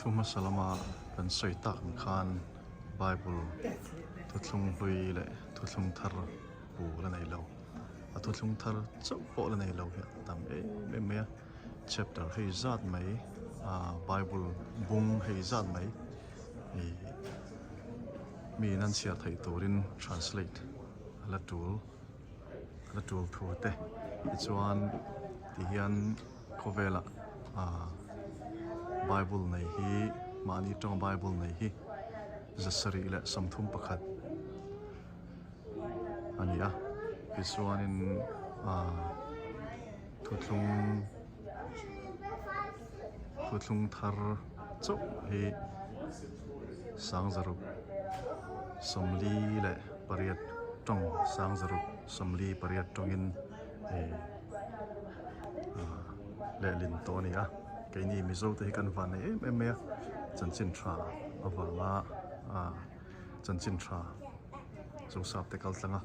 Thu hmasa lama kan sawi tak ang khan Bible thuthlung hlui leh thuthlung thar bu la nei lo. A thuthlung thar chauh pawh la nei lo hi a tam em em mai a. Chapter hei zat mai ah Bible bung hei zat mai ih mi in an chhiar theih turin translate a la tul a la tul thu te tichuan tihian khawvelah ah Bible nei hi mahni tawng Bible nei hi 731 a ni a tichuanin ah. Thuthlung thuthlung thar chauh hi 648 tawng 648 tawngin ih ah lehlin tawh a ni a keini Mizo te hi kan van nei em em mai a chanchin tha avanga ah chanchin tha Joseph te kal tlang a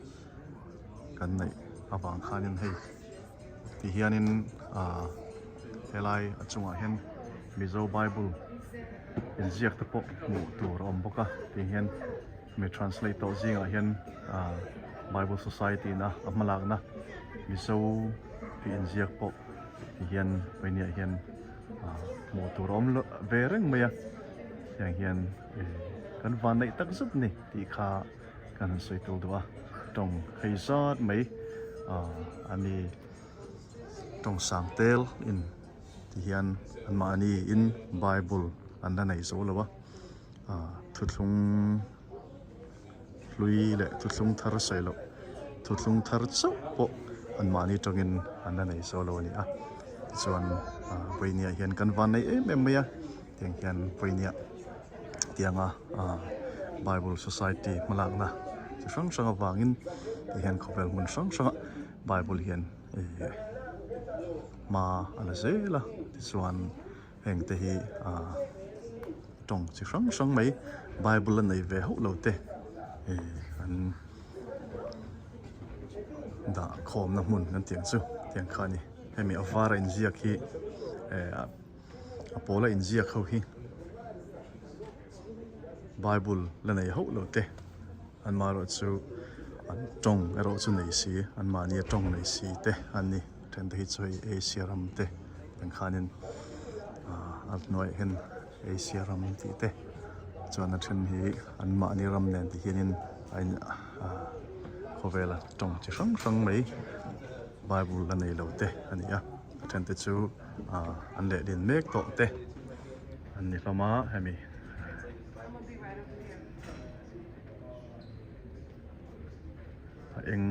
kan neih avang khanin hei ti hianin ah helai a chungah hian Mizo Bible inziak te pawh hmuh tur a awm bawk a ti hian mi translate tawh zingah hian ah Bible Society in a a hmalakna Mizo tih inziak pawh ti hian vawiniah hian ah hmuh tur a awm ve reng mai a tiang hian eh kan vanneih tak zet a ni. Tih kha kan han sawi tel duh a, tawng hei zat mai ah a ni tawng sang tel in ti hian an mahni in bible an la nei zo lo a, ah thuthlung hlui leh thuthlung thar sawi loh thuthlung thar chauh pawh an mahni tawngin an la nei zo lo a ni a, tichuan ah vawinia hian kan van nei em em mai a tiang hian vawinia. Tianga Bible Society hmalakna chi hrang hrang avangin ti hian khawvel hmun hrang hranga Bible hian ih hma a la zel a tichuan heng te hi ah tawng chi hrang hrang mai Bible a nei ve hauh lo te ih an dah khawmna hmun kan tih ang chu tiang kha a ni hemi a var a inziak hi eh A pawla inziak ho hi Bible la nei hauh lo te anmaherawh chu an tawng erawh chu nei si anmahni a tawng nei si te an ni then te hi chu hei Asia ram te ang khanin ah a hnuaiah hian Asia ram tih te chuan a then hi anmahni ram nen ti hianin a in ah khawvela tawng chi hrang hrang mai Bible la nei lo te a ni a a then te chu. ah an lehlin mek tawh te an ni hlawm a hemi a eng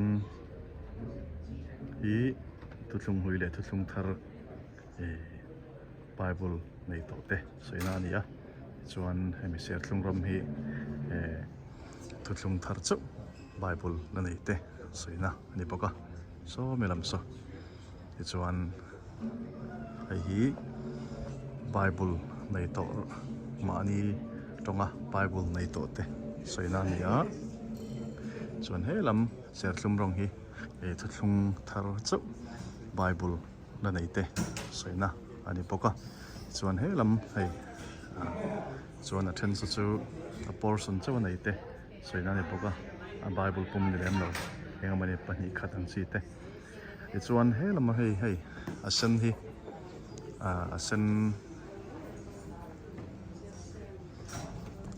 hi thuthlung hlui leh thuthlung thar eh bible nei tawh te sawina a ni a tichuan hemi serthlum ram hi eh thuthlung thar chauh bible la nei te sawina a ni bawk a sawmi lam saw. Tichuan hei hi bible nei tawh mahni tawnga bible nei tawh te sawina a ni a chuan he lam serthlum rawng hi eh thuthlung thar chauh bible la nei te sawina a ni bawk a chuan he lam hei ah chuan a then saw chu a portion chauh a nei te sawina a ni bawk a a bible pum ni lem lo eng emawni pahnih khat ang chi te. Tichuan he lama hei hei a sen hi ah a sen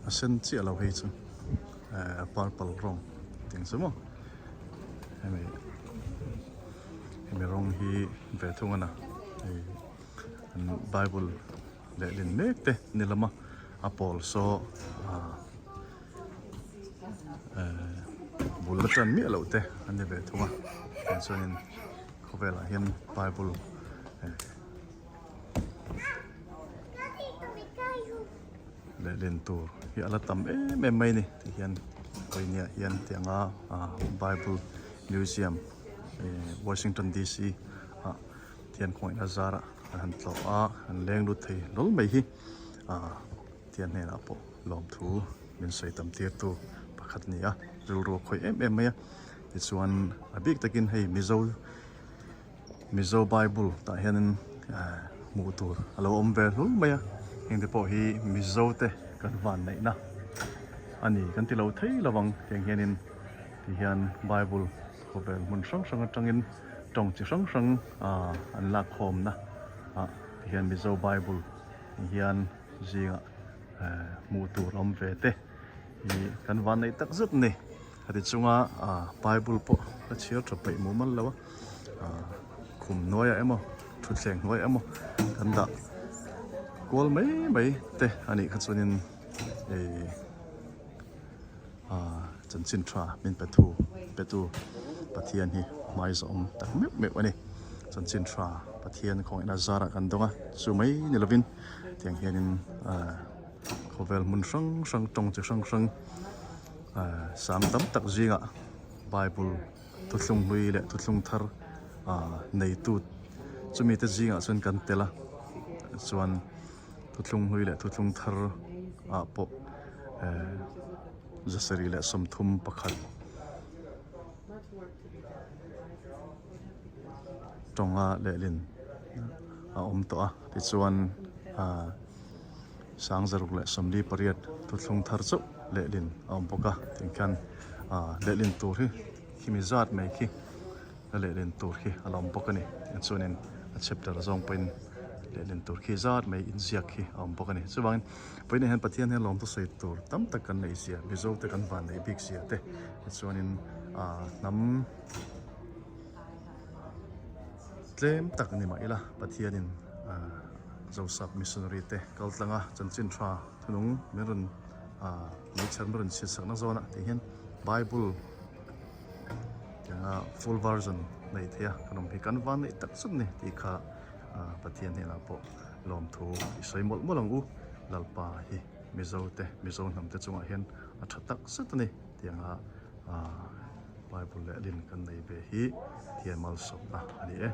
a sen chiah lo hei chu eh a purple rawng tih ang chu maw hemi hemi rawng hi ve thung a na hei an bible lehlin mek te ni lama a pawl saw ah. Eh bul a tan miah loh te an ni ve thung a tiang chuanin khawvelah hian bible eh lehlin tur hi a la tam em em mai a ni ti hian vawinia hian tianga ah bible museum eh Washington D_C ah thian khawngaihna zarah an han tlawh a an leng lut thei hlawl mai hi ah. Tian hnenah pawh lawmthu min sawi tam tirtu pakhat a ni a, rilru a khawih em em mai a. Tichuan a bik takin hei Mizo Mizo Bible tah hianin eh hmuh tur a lo awm ve hlul mai a. Heng te pawh hi Mizo te kan vanneihna a ni kan ti lo thei lo ang tiang hianin ti hian Bible khawvel hmun hrang hrang atangin tawng chi hrang hrang ah an lak khawmna ah ti hian Mizo Bible ti hian zingah eh hmuh tur awm ve te hi kan vanneih tak zet a ni. Heti chunga ah Bible pawh a chhiar tha peih mumal lo a ah khum hnuaiah emaw thutthleng hnuaiah emaw kan dah kual mai mai te a nih kha chuanin ih ah chanchin tha min pe thu pe tu Pathian hi hmai zawh awm tak meuh meuh a ni chanchin tha Pathian khawngaihna zarah kan dawng a chu mai ni lovin tiang hianin ah khawvel hmun hrang hrang tawng chi hrang hrang. Sang tam tak zingah Bible thuthlung hlui leh thuthlung thar neitu chumi te zingah chuan kan tel a chuan thuthlung hlui leh thuthlung thar ah pawh zasarih leh 31 tawnga lehlin a awm tawh a tichuan ahh. 6048 thuthlung thar chauh lehlin a awm bawk a tiang khian ah lehlin tur hi khimi zat mai khi a lehlin tur khi a la awm bawk a ni tiang chuanin a chapter zawng pawhin lehlin tur khi zat mai inziak khi a awm bawk a ni chuvangin vawiinah hian Pathian hian lawmtu sawi tur tam tak kan neih zia Mizo te kan van neih bik zia te tichuanin ah hnam tlem tak ni mah ila Pathianin ah. Zosap missionary te kal tlang a chanchin tha thunung min rawn ah hmeichher min rawn chhiat sakna zawn ah tih hian bible tianga full version nei thei a kan awm hi kan van neih tak zet a ni tih kha ah Pathian hnenah pawh lawmthu i sawi mawlh mawlh ang u Lalpa hi Mizo te Mizo hnam te chungah hian a tha tak zet a ni tianga ah bible leh lin kan nei ve hi thian malsawmna a ni e.